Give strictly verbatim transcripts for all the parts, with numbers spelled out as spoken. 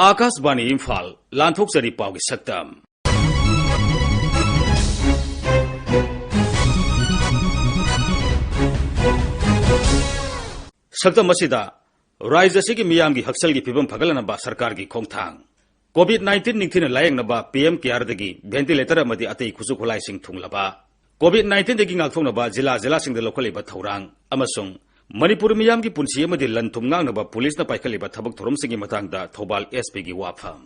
ꯑꯥꯀꯥꯁꯕꯥꯅꯤ ꯏꯝꯐꯥꯜ, ꯂꯥꯟꯊꯣꯛꯆꯔꯤ ꯄꯥꯎꯒꯤ ꯁꯛꯇꯝ꯫ ꯁꯛꯇꯝ ꯑꯁꯤꯗ ꯔꯥꯖ꯭ꯌ ꯑꯁꯤꯒꯤ ꯃꯤꯌꯥꯝꯒꯤ ꯍꯛꯁꯦꯜꯒꯤ ꯐꯤꯕꯝ ꯐꯒꯠꯂꯅꯕ ꯁꯔꯀꯥꯔꯒꯤ ꯈꯣꯡꯊꯥꯡ꯫ COVID nineteen ꯅꯤꯡꯊꯤꯅ ꯂꯥꯌꯦꯡꯅꯕ PM Care ꯗꯒꯤ ventilator ꯑꯃꯗꯤ ꯑꯇꯩ ꯈꯨꯠꯁꯨ ꯈꯨꯠꯂꯥꯏꯁꯤꯡ ꯊꯨꯡꯂꯕ꯫ COVID nineteen ꯗꯒꯤ ꯉꯥꯛꯊꯣꯛꯅꯕ ꯖꯤꯂꯥ ꯖꯤꯂꯥꯁꯤꯡꯗ ꯂꯧꯈꯠꯂꯤꯕ ꯊꯧꯔꯥꯡ ꯑꯃꯁꯨꯡ ꯃꯅꯤꯄꯨꯔ ꯃꯤꯌꯥꯝꯒꯤ ꯄꯨꯟꯁꯤ ꯑꯃꯗꯤ ꯂꯟ ꯊꯨꯝ ꯉꯥꯛꯅꯕ ꯄꯨꯂꯤꯁꯅ ꯄꯥꯏꯈꯠꯂꯤꯕ ꯊꯕꯛ ꯊꯧꯔꯝꯁꯤꯡꯒꯤ ꯃꯇꯥꯡꯗ ꯊꯧꯕꯥꯜ SP ꯒꯤ ꯋꯥꯐꯝ꯫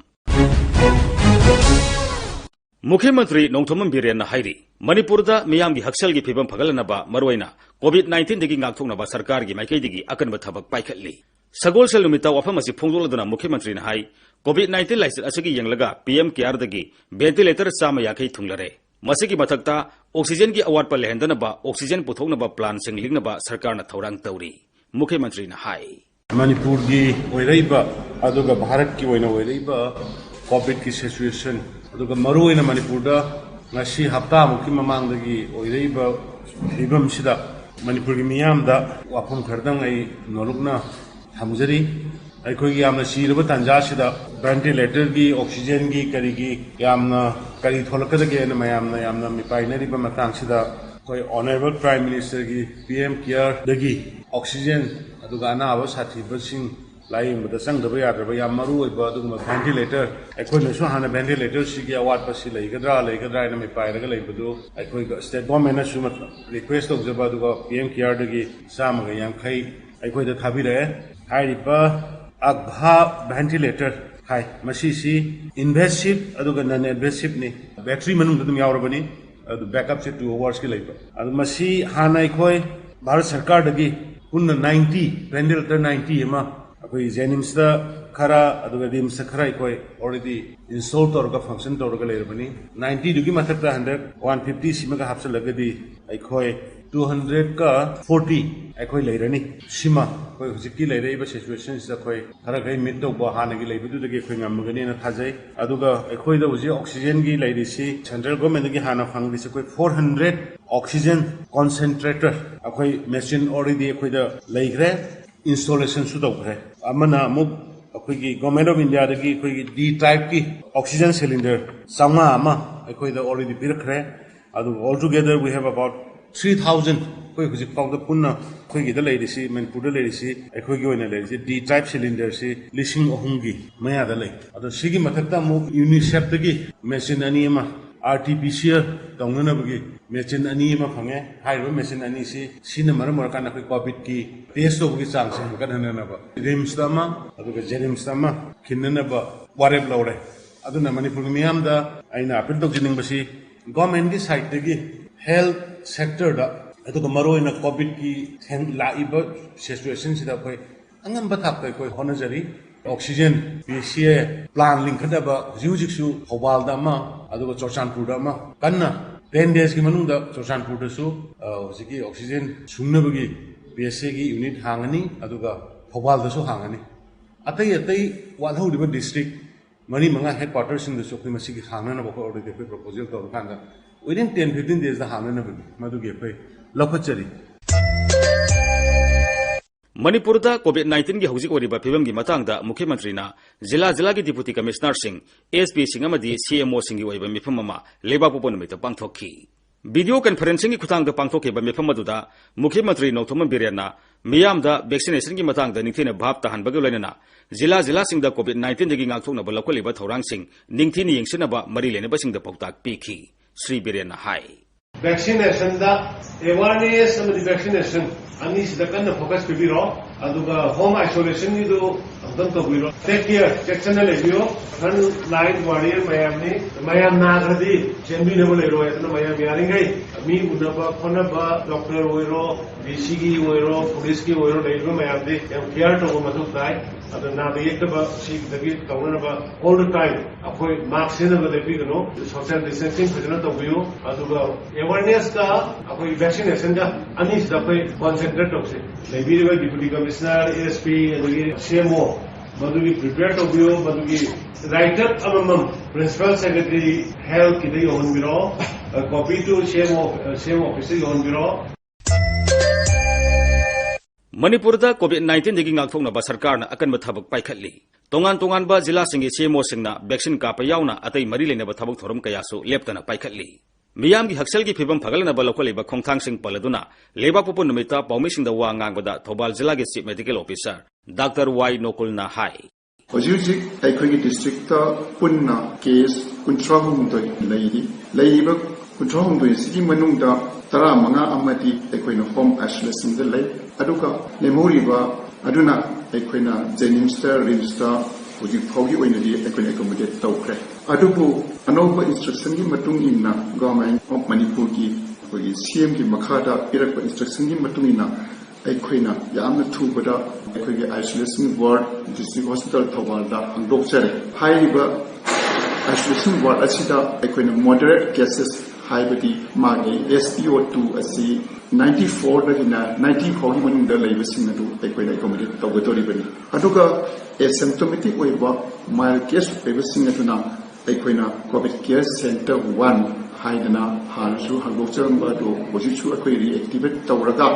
ꯃꯨꯈ꯭ꯌ ꯃꯟꯇ꯭ꯔꯤ ꯅꯣꯡꯊꯣꯝꯕꯝ ꯕꯤꯔꯦꯟꯅ ꯍꯥꯏꯔꯤ, ꯃꯅꯤꯄꯨꯔꯗ ꯃꯤꯌꯥꯝꯒꯤ ꯍꯛꯁꯦꯜꯒꯤ ꯐꯤꯕꯝ ꯐꯒꯠꯂꯅꯕ, ꯃꯔꯨꯑꯣꯏꯅ COVID nineteen ꯗꯒꯤ ꯉꯥꯛꯊꯣꯛꯅꯕ ꯁꯔꯀꯥꯔꯒꯤ ꯃꯥꯏꯀꯩꯗꯒꯤ ꯑꯀꯟꯕ ꯊꯕꯛ ꯄꯥꯏꯈꯠꯂꯤ꯫ ꯁꯒꯣꯜꯁꯦꯜ ꯅꯨꯃꯤꯠꯇ ꯋꯥꯐꯝ ꯑꯁꯤ ꯐꯣꯡꯗꯣꯛꯂꯗꯨꯅ ꯃꯨꯈ꯭ꯌ ꯃꯟꯇ꯭ꯔꯤꯅ ꯍꯥꯏ, COVID nineteen ꯂꯥꯏꯆꯠ ꯑꯁꯤꯒꯤ ꯌꯦꯡꯂꯒ PM Care ꯗꯒꯤ ventilator ꯆꯥꯝꯃ ꯌꯥꯡꯈꯩ ꯊꯨꯡꯂꯔꯦ꯫ ꯃꯁꯤꯒꯤ ꯃꯊꯛꯇ oxygen ꯒꯤ ꯑꯋꯥꯠꯄ ꯂꯩꯍꯟꯗꯅꯕ oxygen ꯄꯨꯊꯣꯛꯅꯕ plant ꯁꯤꯡ ꯂꯤꯡꯅꯕ ꯁꯔꯀꯥꯔꯅ ꯊꯧꯔꯥꯡ ꯇꯧꯔꯤ꯫ ꯃꯨꯈ꯭ꯌ ꯃꯟꯇ꯭ꯔꯤꯅ ꯍꯥꯏ꯫ ꯃꯅꯤꯄꯨꯔꯒꯤ ꯑꯣꯏꯔꯛꯏꯕ ꯑꯗꯨꯒ ꯚꯥꯔꯠꯀꯤ ꯑꯣꯏꯅ ꯑꯣꯏꯔꯛꯏꯕ COVID ꯀꯤ situation, ꯑꯗꯨꯒ ꯃꯔꯨꯑꯣꯏꯅ ꯃꯅꯤꯄꯨꯔꯗ ꯉꯁꯤ ꯍꯞꯇꯥꯃꯨꯛꯀꯤ ꯃꯃꯥꯡꯗꯒꯤ ꯑꯣꯏꯔꯛꯏꯕ ꯐꯤꯕꯝꯁꯤꯗ ꯃꯅꯤꯄꯨꯔꯒꯤ ꯃꯤꯌꯥꯝꯗ ꯋꯥꯐꯝ ꯈꯔꯗꯪ ꯑꯩ ꯅꯣꯂꯨꯛꯅ ꯊꯝꯖꯔꯤ꯫ ꯑꯩꯈꯣꯏꯒꯤ ꯌꯥꯝꯅ ꯆꯤꯔꯕ ꯇꯥꯟꯖꯥꯁꯤꯗ ventilator ꯒꯤ, oxygen ꯒꯤ, ꯀꯔꯤꯒꯤ ꯌꯥꯝꯅ ꯀꯔꯤ ꯊꯣꯛꯂꯛꯀꯗꯒꯦꯅ ꯃꯌꯥꯝꯅ ꯌꯥꯝꯅ ꯃꯤꯄꯥꯏꯅꯔꯤꯕ ꯃꯇꯥꯡꯁꯤꯗ, ꯑꯩꯈꯣꯏ Honourable Prime Minister ꯒꯤ PM Care ꯗꯒꯤ oxygen, ꯑꯗꯨꯒ ꯑꯅꯥꯕ ꯁꯥꯊꯤꯕꯁꯤꯡ ꯂꯥꯌꯦꯡꯕꯗ ꯆꯪꯗꯕ ꯌꯥꯗ꯭ꯔꯕ ꯌꯥꯝ ꯃꯔꯨ ꯑꯣꯏꯕ ꯑꯗꯨꯒꯨꯝꯕ ventilator, ꯑꯩꯈꯣꯏꯅꯁꯨ ꯍꯥꯟꯅ ventilator ꯁꯤꯒꯤ ꯑꯋꯥꯠꯄꯁꯤ ꯂꯩꯒꯗ꯭ꯔꯥ ꯂꯩꯒꯗ꯭ꯔꯥ ꯍꯥꯏꯅ ꯃꯤꯄꯥꯏꯔꯒ ꯂꯩꯕꯗꯨ ꯑꯩꯈꯣꯏꯒ state government ꯅꯁꯨ request ꯇꯧꯖꯕ, ꯑꯗꯨꯒ PM Care ꯗꯒꯤ ꯆꯥꯝꯃꯒ ꯌꯥꯡꯈꯩ ꯑꯩꯈꯣꯏꯗ ꯊꯥꯕꯤꯔꯛꯑꯦ꯫ ꯍꯥꯏꯔꯤꯕ ꯑꯛꯚꯥ ventilator ꯍꯥꯏ, ꯃꯁꯤꯁꯤ invasive ꯑꯗꯨꯒ non invasive ꯅꯤ, battery ꯃꯅꯨꯡꯗ ꯑꯗꯨꯝ ꯌꯥꯎꯔꯕꯅꯤ꯫ ꯑꯗꯨ backup ꯁꯦ two hours ꯀꯤ ꯂꯩꯕ꯫ ꯑꯗꯨ ꯃꯁꯤ ꯍꯥꯟꯅ ꯑꯩꯈꯣꯏ ꯚꯥꯔꯠ ꯁꯔꯀꯥꯔꯗꯒꯤ ꯄꯨꯟꯅ ninety, ventilator ninety ꯑꯃ ꯑꯩꯈꯣꯏ JNIMS ꯇ ꯈꯔ, ꯑꯗꯨꯒ RIMS ꯇ ꯈꯔ ꯑꯩꯈꯣꯏ already install ꯇꯧꯔꯒ function ꯇꯧꯔꯒ ꯂꯩꯔꯕꯅꯤ꯫ Ninety ꯗꯨꯒꯤ ꯃꯊꯛꯇ ꯍꯟꯗꯛ one fifty ꯁꯤꯃꯒ ꯍꯥꯞꯆꯤꯜꯂꯒꯗꯤ ꯑꯩꯈꯣꯏ two hundred ꯀ forty ꯑꯩꯈꯣꯏ ꯂꯩꯔꯅꯤ꯫ ꯁꯤꯃ ꯑꯩꯈꯣꯏ ꯍꯧꯖꯤꯛꯀꯤ ꯂꯩꯔꯛꯏꯕ situation ꯁꯤꯗ ꯑꯩꯈꯣꯏ ꯈꯔ ꯈꯔ meet ꯇꯧꯕ, ꯍꯥꯟꯅꯒꯤ ꯂꯩꯕꯗꯨꯗꯒꯤ ꯑꯩꯈꯣꯏ ꯉꯝꯃꯒꯅꯤꯅ ꯊꯥꯖꯩ꯫ ꯑꯗꯨꯒ ꯑꯩꯈꯣꯏꯗ ꯍꯧꯖꯤꯛ oxygen ꯒꯤ ꯂꯩꯔꯤꯁꯤ central government ꯗꯒꯤ ꯍꯥꯟꯅ ꯐꯪꯂꯤꯁꯤ ꯑꯩꯈꯣꯏ four hundred oxygen concentrator ꯑꯩꯈꯣꯏ machine already ꯑꯩꯈꯣꯏꯗ ꯂꯩꯈ꯭ꯔꯦ, installation ꯁꯨ ꯇꯧꯈ꯭ꯔꯦ꯫ ꯑꯃꯅ ꯑꯃꯨꯛ ꯑꯩꯈꯣꯏꯒꯤ Government of Indiaꯗꯒꯤ ꯑꯩꯈꯣꯏꯒꯤ D typeꯀꯤ oxygen cylinder ꯆꯥꯝꯃꯉꯥ ꯑꯃ ꯑꯩꯈꯣꯏꯗ already ꯄꯤꯔꯛꯈ꯭ꯔꯦ꯫ ꯑꯗꯨꯒ all together we have about three thousand, ꯑꯩꯈꯣꯏ ꯍꯧꯖꯤꯛ ꯐꯥꯎꯗ ꯄꯨꯟꯅ ꯑꯩꯈꯣꯏꯒꯤꯗ ꯂꯩꯔꯤꯁꯤ, ꯃꯅꯤꯄꯨꯔꯗ ꯂꯩꯔꯤꯁꯤ, ꯑꯩꯈꯣꯏꯒꯤ ꯑꯣꯏꯅ ꯂꯩꯔꯤꯁꯤ D type cylinderꯁꯤ ꯂꯤꯁꯤꯡ ꯑꯍꯨꯝꯒꯤ ꯃꯌꯥꯗ ꯂꯩ꯫ ꯑꯗꯣ ꯁꯤꯒꯤ ꯃꯊꯛꯇ ꯑꯃꯨꯛ UNICEFꯇꯒꯤ machine ꯑꯅꯤ ꯑꯃ, RT-PCR ꯇꯧꯅꯅꯕꯒꯤ machine ꯑꯅꯤ ꯑꯃ ꯐꯪꯉꯦ꯫ ꯍꯥꯏꯔꯤꯕ machine ꯑꯅꯤꯁꯤ ꯁꯤꯅ ꯃꯔꯝ ꯑꯣꯏꯔꯀꯥꯟꯗ ꯑꯩꯈꯣꯏ COVIDꯀꯤ test ꯇꯧꯕꯒꯤ ꯆꯥꯡꯁꯦ ꯍꯦꯟꯒꯠꯍꯟꯅꯅꯕ RIMSꯇ ꯑꯃ, ꯑꯗꯨꯒ JNIMSꯇ ꯑꯃ ꯈꯤꯟꯅꯅꯕ ꯋꯥꯔꯦꯞ ꯂꯧꯔꯦ꯫ ꯑꯗꯨꯅ ꯃꯅꯤꯄꯨꯔꯒꯤ ꯃꯤꯌꯥꯝꯗ ꯑꯩꯅ appeal ꯇꯧꯖꯅꯤꯡꯕꯁꯤ, governmentꯀꯤ sideꯇꯒꯤ health sectorꯗ, ꯑꯗꯨꯒ ꯃꯔꯨꯑꯣꯏꯅ COVIDꯀꯤ ꯊꯦꯡ-, ꯂꯥꯛꯏꯕ situationꯁꯤꯗ ꯑꯩꯈꯣꯏ ꯑꯉꯝꯕ ꯊꯥꯛꯇ ꯑꯩꯈꯣꯏ ꯍꯣꯠꯅꯖꯔꯤ꯫ Oxygen, PHCA plant ꯂꯤꯡꯈꯠꯅꯕ ꯍꯧꯖꯤꯛ ꯍꯧꯖꯤꯛꯁꯨ ꯊꯧꯕꯥꯜꯗ ꯑꯃ, ꯑꯗꯨꯒ ꯆꯨꯔꯆꯥꯟꯄꯨꯔꯗ ꯑꯃ, ꯀꯟꯅ ten daysꯀꯤ ꯃꯅꯨꯡꯗ ꯆꯨꯔꯆꯥꯟꯄꯨꯔꯗꯁꯨ, ꯑ, ꯍꯧꯖꯤꯛꯀꯤ oxygen ꯁꯨꯡꯅꯕꯒꯤ PHCAꯒꯤ unit ꯍꯥꯡꯉꯅꯤ, ꯑꯗꯨꯒ ꯊꯧꯕꯥꯜꯗꯁꯨ ꯍꯥꯡꯉꯅꯤ꯫ ꯑꯇꯩ ꯑꯇꯩ ꯋꯥꯠꯍꯧꯔꯤꯕ district ꯃꯔꯤ ꯃꯉꯥ headquarterꯁꯤꯡꯗꯁꯨ ꯑꯩꯈꯣꯏ ꯃꯁꯤꯒꯤ ꯍꯥꯡꯅꯅꯕ ꯑꯩꯈꯣꯏ already ꯑꯩꯈꯣꯏ proposal ꯇꯧꯔꯀꯥꯟꯗ within ten fifteen daysꯇ ꯍꯥꯡꯅꯅꯕꯒꯤ ꯃꯗꯨꯒꯤ ꯑꯩꯈꯣꯏ ꯂꯧꯈꯠꯆꯔꯤ꯫ ꯃꯅꯤꯄꯨꯔꯗ COVID nineteen ꯒꯤ ꯍꯧꯖꯤꯛ ꯑꯣꯏꯔꯤꯕ ꯐꯤꯕꯝꯒꯤ ꯃꯇꯥꯡꯗ ꯃꯨꯈ꯭ꯌ ꯃꯟꯇ꯭ꯔꯤꯅ ꯖꯤꯂꯥ ꯖꯤꯂꯥꯒꯤ Deputy Commissionerꯁꯤꯡ, SPꯁꯤꯡ ꯑꯃꯗꯤ CMOꯁꯤꯡꯒꯤ ꯑꯣꯏꯕ ꯃꯤꯐꯝ ꯑꯃ ꯂꯩꯕꯥꯛꯄꯣꯛꯄ ꯅꯨꯃꯤꯠꯇ ꯄꯥꯡꯊꯣꯛꯈꯤ꯫ Video conferencingꯒꯤ ꯈꯨꯠꯊꯥꯡꯗ ꯄꯥꯡꯊꯣꯛꯈꯤꯕ ꯃꯤꯐꯝ ꯑꯗꯨꯗ ꯃꯨꯈ꯭ꯌ ꯃꯟꯇ꯭ꯔꯤ ꯅꯣꯡꯊꯣꯝꯕꯝ ꯕꯤꯔꯦꯟꯅ ꯃꯤꯌꯥꯝꯗ vaccinationꯒꯤ ꯃꯇꯥꯡꯗ ꯅꯤꯡꯊꯤꯅ ꯚꯥꯞ ꯇꯥꯍꯟꯕꯒ ꯂꯣꯏꯅꯅ ꯖꯤꯂꯥ ꯖꯤꯂꯥꯁꯤꯡꯗ COVID nineteenꯗꯒꯤ ꯉꯥꯛꯊꯣꯛꯅꯕ ꯂꯧꯈꯠꯂꯤꯕ ꯊꯧꯔꯥꯡꯁꯤꯡ ꯅꯤꯡꯊꯤꯅ ꯌꯦꯡꯁꯤꯟꯅꯕ ꯃꯔꯤ ꯂꯩꯅꯕꯁꯤꯡꯗ ꯄꯥꯎꯇꯥꯛ ꯄꯤꯈꯤ꯫ ꯁ꯭ꯔꯤ ꯕꯤꯔꯦꯟꯅ ꯍꯥꯏ꯫ Vaccinationꯗ awareness ꯑꯃꯗꯤ vaccination ꯑꯅꯤꯁꯤꯗ ꯀꯟꯅ focus ꯄꯤꯕꯤꯔꯣ꯫ ꯑꯗꯨꯒ home isolationꯒꯤꯗꯨ ꯑꯃꯨꯛꯇꯪ ꯇꯧꯕꯤꯔꯣ꯫ Take care, ꯆꯦꯛꯁꯤꯟꯅ ꯂꯩꯕꯤꯌꯣ꯫ Front line warrior ꯃꯌꯥꯝꯅꯤ꯫ ꯃꯌꯥꯝ ꯅꯥꯈ꯭ꯔꯗꯤ ꯆꯦꯟꯕꯤꯅꯕ ꯂꯩꯔꯣꯏ꯫ ꯑꯗꯨꯅ ꯃꯌꯥꯝ ꯌꯥꯔꯤꯉꯩ ꯃꯤ ꯎꯅꯕ ꯈꯣꯠꯅꯕ, doctor ꯑꯣꯏꯔꯣ, VCꯒꯤ ꯑꯣꯏꯔꯣ, policeꯀꯤ ꯑꯣꯏꯔꯣ, ꯂꯩꯔꯤꯕ ꯃꯌꯥꯝꯗꯤ ꯌꯥꯝ care ꯇꯧꯕ ꯃꯊꯧ ꯇꯥꯏ꯫ ꯑꯗꯨ ꯅꯥꯗ ꯌꯦꯛꯇꯕ ꯁꯤꯗꯒꯤ ꯇꯧꯅꯅꯕ all the time ꯑꯩꯈꯣꯏ mask ꯁꯤꯖꯤꯟꯅꯕ ꯂꯦꯞꯄꯤꯒꯅꯨ, social distancing ꯐꯖꯅ ꯇꯧꯕꯤꯌꯨ, ꯑꯗꯨꯒ awarenessꯀ ꯑꯩꯈꯣꯏ vaccinationꯒ ꯑꯅꯤꯁꯤꯗ ꯑꯩꯈꯣꯏ concentrate ꯇꯧꯁꯤ꯫ ꯂꯩꯕꯤꯔꯤꯕ Deputy Commissioner, SP, ꯑꯗꯒꯤ CMO ꯃꯗꯨꯒꯤ prepare ꯇꯧꯕꯤꯌꯨ, ꯃꯗꯨꯒꯤ write-up ꯑꯃꯃꯝ Principal Secretary Healthꯀꯤꯗ ꯌꯧꯍꯟꯕꯤꯔꯛꯑꯣ, copy to CMO, CMO officeꯇ ꯌꯧꯍꯟꯕꯤꯔꯛꯑꯣ꯫ ꯃꯅꯤꯄꯨꯔꯗ COVID nineteenꯗꯒꯤ ꯉꯥꯛꯊꯣꯛꯅꯕ ꯁꯔꯀꯥꯔꯅ ꯑꯀꯟꯕ ꯊꯕꯛ ꯄꯥꯏꯈꯠꯂꯤ꯫ ꯇꯣꯉꯥꯟ ꯇꯣꯉꯥꯟꯕ ꯖꯤꯂꯥꯁꯤꯡꯒꯤ ꯁꯤ ꯑꯦꯝ ꯑꯣꯁꯤꯡꯅ ꯚꯦꯛꯁꯤꯟ ꯀꯥꯞꯄ ꯌꯥꯎꯅ ꯑꯇꯩ ꯃꯔꯤ ꯂꯩꯅꯕ ꯊꯕꯛ ꯊꯧꯔꯝ ꯀꯌꯥꯁꯨ ꯂꯦꯞꯇꯅ ꯄꯥꯏꯈꯠꯂꯤ꯫ ꯃꯤꯌꯥꯝꯒꯤ ꯍꯛꯁꯦꯜꯒꯤ ꯐꯤꯕꯝ ꯐꯒꯠꯂꯅꯕ ꯂꯧꯈꯠꯂꯤꯕ ꯈꯣꯡꯊꯥꯡꯁꯤꯡ ꯄꯜꯂꯗꯨꯅ, ꯂꯩꯕꯥꯛꯄꯣꯛꯄ ꯅꯨꯃꯤꯠꯇ ꯄꯥꯎꯃꯤꯁꯤꯡꯗ ꯋꯥ ꯉꯥꯡꯕꯗ ꯊꯧꯕꯥꯜ ꯖꯤꯂꯥꯒꯤ ꯆꯤꯐ ꯃꯦꯗꯤꯀꯦꯜ ꯑꯣꯐꯤꯁꯥꯔ ꯗꯥꯛꯇꯔ ꯋꯥꯏ ꯅꯣꯀꯨꯜꯅ ꯍꯥꯏ꯫ ꯍꯧꯖꯤꯛ ꯍꯧꯖꯤꯛ ꯑꯩꯈꯣꯏꯒꯤ ꯗꯤꯁꯇ꯭ꯔꯤꯛꯇ ꯄꯨꯟꯅ ꯀꯦꯁ ꯀꯨꯟꯊ꯭ꯔꯥ ꯍꯨꯝꯗꯣꯏ ꯂꯩꯔꯤ꯫ ꯂꯩꯔꯤꯕ ꯀꯨꯟꯊ꯭ꯔꯥ ꯍꯨꯝꯗꯣꯏ ꯑꯁꯤꯒꯤ ꯃꯅꯨꯡꯗ ꯇꯔꯥ ꯃꯉꯥ ꯑꯃꯗꯤ ꯑꯩꯈꯣꯏꯅ ꯍꯣꯝ ꯑꯥꯏꯁꯣꯂꯦꯁꯟꯗ ꯂꯩ, ꯑꯗꯨꯒ ꯂꯦꯝꯍꯧꯔꯤꯕ ꯑꯗꯨꯅ ꯑꯩꯈꯣꯏꯅ ꯖꯦꯅꯤꯝꯁꯇ, ꯔꯤꯝꯁꯇ ꯍꯧꯖꯤꯛ ꯐꯥꯎꯒꯤ ꯑꯣꯏꯅꯗꯤ ꯑꯩꯈꯣꯏꯅ ꯑꯦꯀꯣꯃꯣꯗꯦꯠ ꯇꯧꯈ꯭ꯔꯦ꯫ ꯑꯗꯨꯕꯨ ꯑꯅꯧꯕ ꯏꯟꯁꯇ꯭ꯔꯛꯁꯟꯒꯤ ꯃꯇꯨꯡ ꯏꯟꯅ, ꯒꯚꯔꯟꯃꯦꯟꯠ ꯑꯣꯐ ꯃꯅꯤꯄꯨꯔꯒꯤ ꯑꯩꯈꯣꯏꯒꯤ ꯁꯤ ꯑꯦꯝꯒꯤ ꯃꯈꯥꯗ ꯄꯤꯔꯛꯄ ꯏꯟꯁꯇ꯭ꯔꯛꯁꯟꯒꯤ ꯃꯇꯨꯡ ꯏꯟꯅ ꯑꯩꯈꯣꯏꯅ ꯌꯥꯝꯅ ꯊꯨꯕꯗ ꯑꯩꯈꯣꯏꯒꯤ ꯑꯥꯏꯁꯣꯂꯦꯁꯟ ꯋꯥꯔꯗ ꯗꯤꯁꯇ꯭ꯔꯤꯛ ꯍꯣꯁꯄꯤꯇꯥꯜ ꯊꯧꯕꯥꯜꯗ ꯍꯥꯡꯗꯣꯛꯆꯔꯦ꯫ ꯍꯥꯏꯔꯤꯕ ꯑꯥꯏꯁꯣꯂꯦꯁꯟ ꯋꯥꯔꯗ ꯑꯁꯤꯗ ꯑꯩꯈꯣꯏꯅ ꯃꯣꯗꯔꯦꯠ ꯀꯦꯁꯦꯁ, ꯍꯥꯏꯕꯗꯤ ꯃꯥꯒꯤ ꯑꯦꯁ ꯄꯤ ꯑꯣ ꯇꯨ ꯑꯁꯤ ꯅꯥꯏꯟꯇꯤ ꯐꯣꯔꯗꯒꯤꯅ ꯅꯥꯏꯟꯇꯤ ꯐꯥꯎꯒꯤ ꯃꯅꯨꯡꯗ ꯂꯩꯕꯁꯤꯡ ꯑꯗꯨ ꯑꯩꯈꯣꯏꯅ ꯑꯦꯀꯣꯃꯣꯗꯦꯠ ꯇꯧꯒꯗꯧꯔꯤꯕꯅꯤ꯫ ꯑꯗꯨꯒ ꯑꯦꯁꯤꯝꯇꯣꯃꯦꯇꯤꯛ ꯑꯣꯏꯕ ꯃꯥꯏꯜ ꯀꯦꯁ ꯑꯣꯏꯕꯁꯤꯡ ꯑꯗꯨꯅ ꯑꯩꯈꯣꯏꯅ ꯀꯣꯚꯤꯗ ꯀꯦꯌꯔ ꯁꯦꯟꯇꯔ ꯋꯥꯟ ꯍꯥꯏꯗꯅ ꯍꯥꯟꯅꯁꯨ ꯍꯥꯡꯗꯣꯛꯆꯔꯝꯕ ꯑꯗꯨ ꯍꯧꯖꯤꯛꯁꯨ ꯑꯩꯈꯣꯏ ꯔꯤꯑꯦꯛꯇꯤꯚꯦꯠ ꯇꯧꯔꯒ,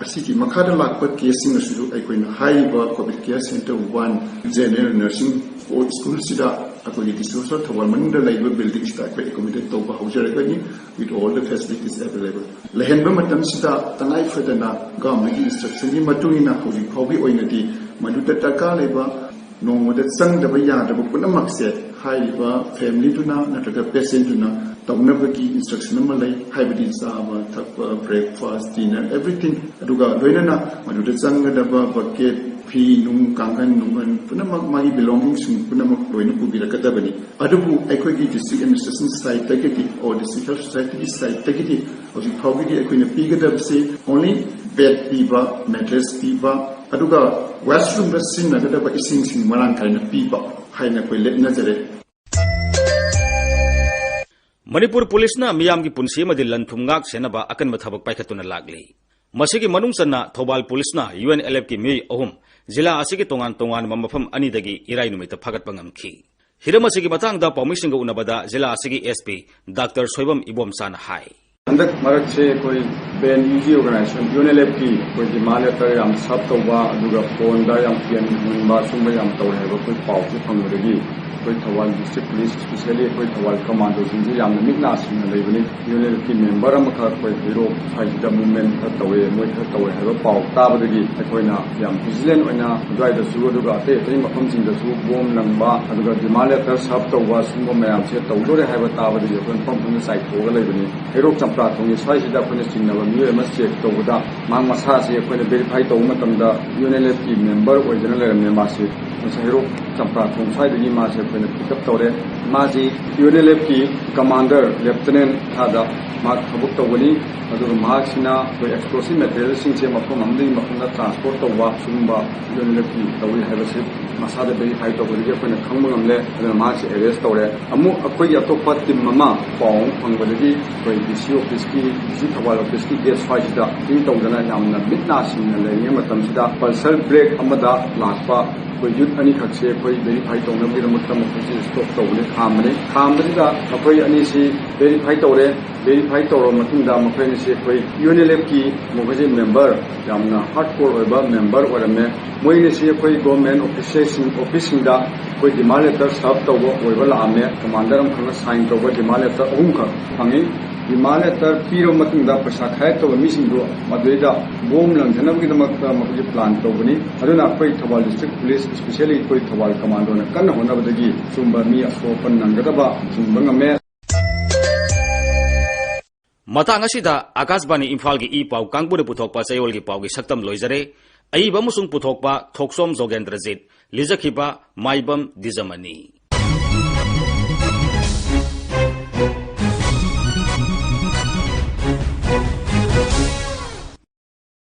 ꯑꯁꯤꯒꯤ ꯃꯈꯥꯗ ꯂꯥꯛꯄ ꯀꯦꯁꯁꯤꯡ ꯑꯁꯤꯁꯨ ꯑꯩꯈꯣꯏꯅ ꯍꯥꯏꯔꯤꯕ covid care centre one general nursing ꯁ꯭ꯀꯨꯜꯁꯤꯗ, ꯑꯩꯈꯣꯏꯒꯤ ꯗꯤꯁꯇ꯭ꯔꯤꯛ ꯍꯣꯁꯄꯤꯇꯥꯜ ꯊꯧꯕꯥꯜ ꯃꯅꯨꯡꯗ ꯂꯩꯕ ꯕꯤꯜꯗꯤꯡꯁꯤꯗ ꯑꯩꯈꯣꯏ ꯑꯦꯀꯣꯃꯣꯗꯦꯠ ꯇꯧꯕ ꯍꯧꯖꯔꯒꯅꯤ, with all the facilities available꯫ ꯂꯩꯍꯟꯕ ꯃꯇꯝꯁꯤꯗ ꯇꯉꯥꯏ ꯐꯗꯅ ꯒꯚꯔꯟꯃꯦꯟꯠꯀꯤ ꯏꯟꯁꯇ꯭ꯔꯛꯁꯟꯒꯤ ꯃꯇꯨꯡ ꯏꯟꯅ ꯍꯧꯖꯤꯛ ꯐꯥꯎꯒꯤ ꯑꯣꯏꯅꯗꯤ ꯃꯗꯨꯗ ꯗꯔꯀꯥꯔ ꯂꯩꯕ ꯅꯣꯡꯃꯗ ꯆꯪꯗꯕ ꯌꯥꯗꯕ ꯄꯨꯝꯅꯃꯛꯁꯦ ꯍꯥꯏꯔꯤꯕ ꯐꯦꯃꯤꯂꯤꯗꯨꯅ ꯅꯠꯇ꯭ꯔꯒ ꯄꯦꯁꯦꯟꯗꯨꯅ ꯇꯧꯅꯕꯒꯤ ꯏꯟꯁꯇ꯭ꯔꯛꯁꯟ ꯑꯃ ꯂꯩ, ꯍꯥꯏꯕꯗꯤ ꯆꯥꯕ ꯊꯛꯄ, ꯕ꯭ꯔꯦꯛꯐꯥꯁ, ꯗꯤꯅꯔ, ꯑꯦꯚ꯭ꯔꯤꯊꯤꯡ꯫ ꯑꯗꯨꯒ ꯂꯣꯏꯅꯅ ꯃꯗꯨꯗ ꯆꯪꯒꯗꯕ ꯕꯛꯀꯦꯠ, ꯐꯤ ꯅꯨꯡ, ꯀꯥꯡꯈꯟ ꯅꯨꯡꯈꯟ ꯄꯨꯝꯅꯃꯛ, ꯃꯥꯒꯤ ꯕꯤꯂꯣꯡꯒꯤꯡꯁꯤꯡ ꯄꯨꯝꯅꯃꯛ ꯂꯣꯏꯅ ꯄꯨꯕꯤꯔꯛꯀꯗꯕꯅꯤ꯫ ꯑꯗꯨꯕꯨ ꯑꯩꯈꯣꯏꯒꯤ ꯗꯤꯁꯇ꯭ꯔꯤꯛ ꯑꯦꯗꯃꯤꯅꯤꯁꯇ꯭ꯔꯦꯁꯟ ꯁꯥꯏꯠꯇꯒꯤꯗꯤ, ꯑꯣ, ꯗꯤꯁꯇ꯭ꯔꯤꯛ ꯍꯦꯜꯊ ꯁꯣꯁꯥꯏꯇꯤꯒꯤ ꯁꯥꯏꯠꯇꯒꯤꯗꯤ ꯍꯧꯖꯤꯛ ꯐꯥꯎꯒꯤꯗꯤ ꯑꯩꯈꯣꯏꯅ ꯄꯤꯒꯗꯕꯁꯤ only bed ꯄꯤꯕ, mattress ꯄꯤꯕ, ꯑꯗꯨꯒ washroomꯗ ꯁꯤꯖꯤꯟꯅꯒꯗꯕ ꯏꯁꯤꯡꯁꯤꯡ ꯃꯔꯥꯡ ꯀꯥꯏꯅ ꯄꯤꯕ ꯍꯥꯏꯅ ꯑꯩꯈꯣꯏ ꯂꯦꯞꯅꯖꯔꯦ꯫ ꯃꯅꯤꯄꯨꯔ ꯄꯨꯂꯤꯁꯅ ꯃꯤꯌꯥꯝꯒꯤ ꯄꯨꯟꯁꯤ ꯑꯃꯗꯤ ꯂꯟ ꯊꯨꯝ ꯉꯥꯛ ꯁꯦꯟꯅꯕ ꯑꯀꯟꯕ ꯊꯕꯛ ꯄꯥꯏꯈꯠꯇꯨꯅ ꯂꯥꯛꯂꯤ꯫ ꯃꯁꯤꯒꯤ ꯃꯅꯨꯡ ꯆꯟꯅ ꯊꯧꯕꯥꯜ ꯄꯨꯂꯤꯁꯅ ꯌꯨ ꯑꯦꯟ ꯑꯦꯜ ꯑꯦꯐꯀꯤ ꯃꯤꯑꯣꯏ ꯑꯍꯨꯝ ꯖꯤꯂꯥ ꯑꯁꯤꯒꯤ ꯇꯣꯉꯥꯟ ꯇꯣꯉꯥꯟꯕ ꯃꯐꯝ ꯑꯅꯤꯗꯒꯤ ꯏꯔꯥꯏ ꯅꯨꯃꯤꯠꯇ ꯐꯥꯒꯠꯄ ꯉꯝꯈꯤ꯫ ꯍꯤꯔꯝ ꯑꯁꯤꯒꯤ ꯃꯇꯥꯡꯗ ꯄꯥꯎꯃꯤꯁꯤꯡꯒ ꯎꯅꯕꯗ ꯖꯤꯂꯥ ꯑꯁꯤꯒꯤ ꯑꯦꯁ ꯄꯤ ꯗꯥꯛꯇꯔ ꯁꯣꯏꯕꯝ ꯏꯕꯣꯝꯆꯥꯅ ꯍꯥꯏ꯫ ꯍꯟꯗꯛ ꯃꯔꯛꯁꯦ ꯑꯩꯈꯣꯏ ban U G organisation, U N L ꯑꯦꯐꯀꯤ ꯑꯩꯈꯣꯏ ꯗꯤꯃꯥꯟ ꯂꯦꯇꯔ ꯌꯥꯝ ꯁꯔꯞ ꯇꯧꯕ, ꯑꯗꯨꯒ ꯐꯣꯟꯗ ꯌꯥꯝ ꯀꯤꯍꯟꯕ, ꯁꯨꯝꯕ ꯌꯥꯝ ꯇꯧꯔꯦ ꯍꯥꯏꯕ ꯑꯩꯈꯣꯏ ꯄꯥꯎꯁꯨ ꯐꯪꯕꯗꯒꯤ ꯑꯩꯈꯣꯏ ꯊꯧꯕꯥꯜ ꯗꯤꯁꯇ꯭ꯔꯤꯛ ꯄꯨꯂꯤꯁ, ꯏꯁꯄꯤꯁꯦꯜꯂꯤ ꯑꯩꯈꯣꯏ ꯊꯧꯕꯥꯜ ꯀꯃꯥꯟꯗꯣꯁꯤꯡꯁꯦ ꯌꯥꯝꯅ ꯃꯤꯠ ꯅꯥ ꯁꯤꯡꯅ ꯂꯩꯕꯅꯤ꯫ ꯌꯨ ꯑꯦꯟ ꯑꯦꯜ ꯑꯦꯐꯀꯤ ꯃꯦꯝꯕꯔ ꯑꯃꯈꯛ ꯑꯩꯈꯣꯏ ꯍꯩꯔꯣꯛ ꯁ꯭ꯋꯥꯏꯁꯤꯗ ꯃꯨꯞꯃꯦꯟ ꯈꯔ ꯇꯧꯋꯦ, ꯃꯣꯏ ꯈꯔ ꯇꯧꯋꯦ ꯍꯥꯏꯕ ꯄꯥꯎ ꯇꯥꯕꯗꯒꯤ ꯑꯩꯈꯣꯏꯅ ꯌꯥꯝ ꯚꯤꯖꯤꯂꯦꯟ ꯑꯣꯏꯅ ꯑꯗꯨꯋꯥꯏꯗꯁꯨ, ꯑꯗꯨꯒ ꯑꯇꯩ ꯑꯇꯩ ꯃꯐꯝꯁꯤꯡꯗꯁꯨ ꯕꯣꯝ ꯂꯪꯕ, ꯑꯗꯨꯒ ꯗꯤꯃꯥꯟ ꯂꯦꯇꯔ ꯁꯔꯞ ꯇꯧꯕ, ꯁꯨꯝꯕ ꯃꯌꯥꯝꯁꯦ ꯇꯧꯗꯣꯔꯦ ꯍꯥꯏꯕ ꯇꯥꯕꯗꯒꯤ ꯑꯩꯈꯣꯏ ꯃꯐꯝ ꯃꯐꯝꯗ ꯆꯥꯏꯊꯣꯛꯑꯒ ꯂꯩꯕꯅꯤ꯫ ꯍꯩꯔꯣꯛ ꯆꯝꯄ꯭ꯔꯥꯊꯣꯡꯒꯤ ꯁ꯭ꯋꯥꯏꯁꯤꯗ ꯑꯩꯈꯣꯏꯅ ꯆꯤꯡꯅꯕ ꯃꯤꯑꯣꯏ ꯑꯃ ꯆꯦꯛ ꯇꯧꯕꯗ, ꯃꯍꯥꯛ ꯃꯁꯥꯁꯤ ꯑꯩꯈꯣꯏꯅ ꯚꯦꯔꯤꯐꯥꯏ ꯇꯧꯕ ꯃꯇꯝꯗ ꯌꯨ ꯑꯦꯟ ꯑꯦꯜ ꯑꯦꯐꯀꯤ ꯃꯦꯝꯕꯔ ꯑꯣꯏꯗꯨꯅ ꯂꯩꯔꯝꯃꯦ꯫ ꯃꯥꯁꯤ ꯉꯁꯥꯏ ꯍꯩꯔꯣꯛ ꯆꯝꯄ꯭ꯔꯥꯊꯣꯡ ꯁ꯭ꯋꯥꯏꯗꯒꯤ ꯃꯥꯁꯦ ꯑꯩꯈꯣꯏꯅ ꯄꯤꯛ ꯑꯞ ꯇꯧꯔꯦ꯫ ꯃꯥꯁꯤ ꯌꯨ ꯑꯦꯟ ꯑꯦꯜ ꯑꯦꯐꯀꯤ ꯀꯃꯥꯟꯗꯔ ꯂꯦꯐꯇꯤꯅꯦꯟ ꯊꯥꯗ ꯃꯍꯥꯛ ꯊꯕꯛ ꯇꯧꯒꯅꯤ꯫ ꯑꯗꯨꯒ ꯃꯍꯥꯛꯁꯤꯅ ꯑꯩꯈꯣꯏ ꯑꯦꯛꯁꯄ꯭ꯂꯣꯁꯤꯞ ꯃꯦꯇꯔꯤꯌꯦꯜꯁꯤꯡꯁꯦ ꯃꯐꯝ ꯑꯃꯗꯒꯤ ꯃꯐꯝꯗ ꯇ꯭ꯔꯥꯟꯁꯄꯣꯔꯠ ꯇꯧꯕ ꯁꯤꯒꯨꯝꯕ ꯌꯨ ꯑꯦꯟ ꯑꯦꯜ ꯑꯦꯐꯀꯤ ꯇꯧꯏ ꯍꯥꯏꯕꯁꯤ ꯃꯁꯥꯗ ꯚꯦꯔꯤꯐꯥꯏ ꯇꯧꯕꯗꯒꯤ ꯑꯩꯈꯣꯏꯅ ꯈꯪꯕ ꯉꯝꯂꯦ꯫ ꯑꯗꯨꯅ ꯃꯍꯥꯛꯁꯦ ꯑꯦꯔꯦꯁ ꯇꯧꯔꯦ꯫ ꯑꯃꯨꯛ ꯑꯩꯈꯣꯏꯒꯤ ꯑꯇꯣꯞꯄ ꯇꯤꯝ ꯑꯃ ꯄꯥꯎ ꯑꯃ ꯐꯪꯕꯗꯒꯤ ꯑꯩꯈꯣꯏ ꯗꯤ ꯁꯤ ꯑꯣꯐꯤꯁꯀꯤ, ꯗꯤ ꯁꯤ ꯊꯧꯕꯥꯜ ꯑꯣꯐꯤꯁꯀꯤ ꯒꯦꯠ ꯁ꯭ꯋꯥꯏꯁꯤꯗ ꯁꯤꯡ ꯇꯧꯗꯅ ꯌꯥꯝꯅ ꯃꯤꯠ ꯅꯥ ꯁꯤꯡꯅ ꯂꯩꯔꯤꯉꯩ ꯃꯇꯝꯁꯤꯗ ꯄꯜꯁꯔ ꯕ꯭ꯂꯦꯛ ꯑꯃꯗ ꯂꯥꯛꯄ ꯑꯩꯈꯣꯏ ꯌꯨꯠ ꯑꯅꯤꯈꯛꯁꯦ ꯑꯩꯈꯣꯏ ꯚꯦꯔꯤꯐꯥꯏ ꯇꯧꯅꯕꯒꯤꯗꯃꯛꯇ ꯃꯈꯣꯏꯁꯤ ꯁ꯭ꯇꯣꯞ ꯇꯧꯕꯅꯤ, ꯈꯥꯝꯕꯅꯤ꯫ ꯈꯥꯝꯕꯁꯤꯗ ꯃꯈꯣꯏ ꯑꯅꯤꯁꯤ ꯚꯦꯔꯤꯐꯥꯏ ꯇꯧꯔꯦ꯫ ꯚꯦꯔꯤꯐꯥꯏ ꯇꯧꯔꯕ ꯃꯇꯨꯡꯗ ꯃꯈꯣꯏ ꯑꯅꯤꯁꯤ ꯑꯩꯈꯣꯏ ꯌꯨ ꯑꯦꯟ ꯑꯦꯜ ꯑꯦꯐꯀꯤ ꯃꯈꯣꯏꯁꯦ ꯃꯦꯝꯕꯔ, ꯌꯥꯝꯅ ꯍꯥꯔꯗ ꯀꯣꯔ ꯑꯣꯏꯕ ꯃꯦꯝꯕꯔ ꯑꯣꯏꯔꯝꯃꯦ꯫ ꯃꯣꯏ ꯑꯅꯤꯁꯤ ꯑꯩꯈꯣꯏ ꯒꯣꯔꯃꯦꯟ ꯑꯣꯐꯤꯁꯦꯁꯁꯤꯡ, ꯑꯣꯐꯤꯁꯁꯤꯡꯗ ꯑꯩꯈꯣꯏ ꯗꯤꯃꯥꯟ ꯂꯦꯇꯔ ꯁꯔꯞ ꯇꯧꯕ ꯑꯣꯏꯕ ꯂꯥꯛꯑꯝꯃꯦ꯫ ꯀꯃꯥꯟꯗꯔ ꯑꯃꯈꯛꯅ ꯁꯥꯏꯟ ꯇꯧꯕ ꯗꯤꯃꯥꯟ ꯂꯦꯇꯔ ꯑꯍꯨꯝꯈꯛ ꯐꯪꯉꯤ꯫ ꯗꯤꯃꯥꯟ ꯂꯦꯇꯔ ꯄꯤꯔꯕ ꯃꯇꯨꯡꯗ ꯄꯩꯁꯥ ꯈꯥꯏꯔꯛꯇꯕ ꯃꯤꯁꯤꯡꯗꯨ ꯃꯗꯨꯗꯩꯗ ꯕꯣꯝ ꯂꯪꯊꯅꯕꯒꯤꯗꯃꯛꯇ ꯃꯈꯣꯏꯒꯤ ꯄ꯭ꯂꯥꯟ ꯇꯧꯕꯅꯤ꯫ ꯑꯗꯨꯅ ꯑꯩꯈꯣꯏ ꯊꯧꯕꯥꯜ ꯗꯤꯁꯇ꯭ꯔꯤꯛ ꯄꯨꯂꯤꯁ, ꯏꯁꯄꯤꯁꯦꯜꯂꯤ ꯑꯩꯈꯣꯏ ꯊꯧꯕꯥꯜ ꯀꯃꯥꯟꯗꯣꯅ ꯀꯟꯅ ꯍꯣꯠꯅꯕꯗꯒꯤ ꯁꯨꯝꯕ ꯃꯤ ꯑꯁꯣꯛ ꯑꯄꯟ ꯅꯪꯒꯗꯕ ꯊꯤꯡꯕ ꯉꯝꯃꯦ꯫ ꯃꯇꯥꯡ ꯑꯁꯤꯗ ꯑꯀꯥꯁꯕꯥꯅꯤ ꯏꯝꯐꯥꯜꯒꯤ ꯏ ꯄꯥꯎ ꯀꯥꯡꯕꯨꯅ ꯄꯨꯊꯣꯛꯄ ꯆꯌꯣꯜꯒꯤ ꯄꯥꯎꯒꯤ ꯁꯛꯇꯝ ꯂꯣꯏꯖꯔꯦ꯫ ꯑꯏꯕ ꯑꯃꯁꯨꯡ ꯄꯨꯊꯣꯛꯄ ꯊꯣꯛꯆꯣꯝ ꯖꯣꯒꯦꯟꯗ꯭ꯔꯖꯤꯠ, ꯂꯤꯖꯈꯤꯕ ꯃꯥꯏꯕꯝ ꯗꯤꯖꯃꯅꯤ꯫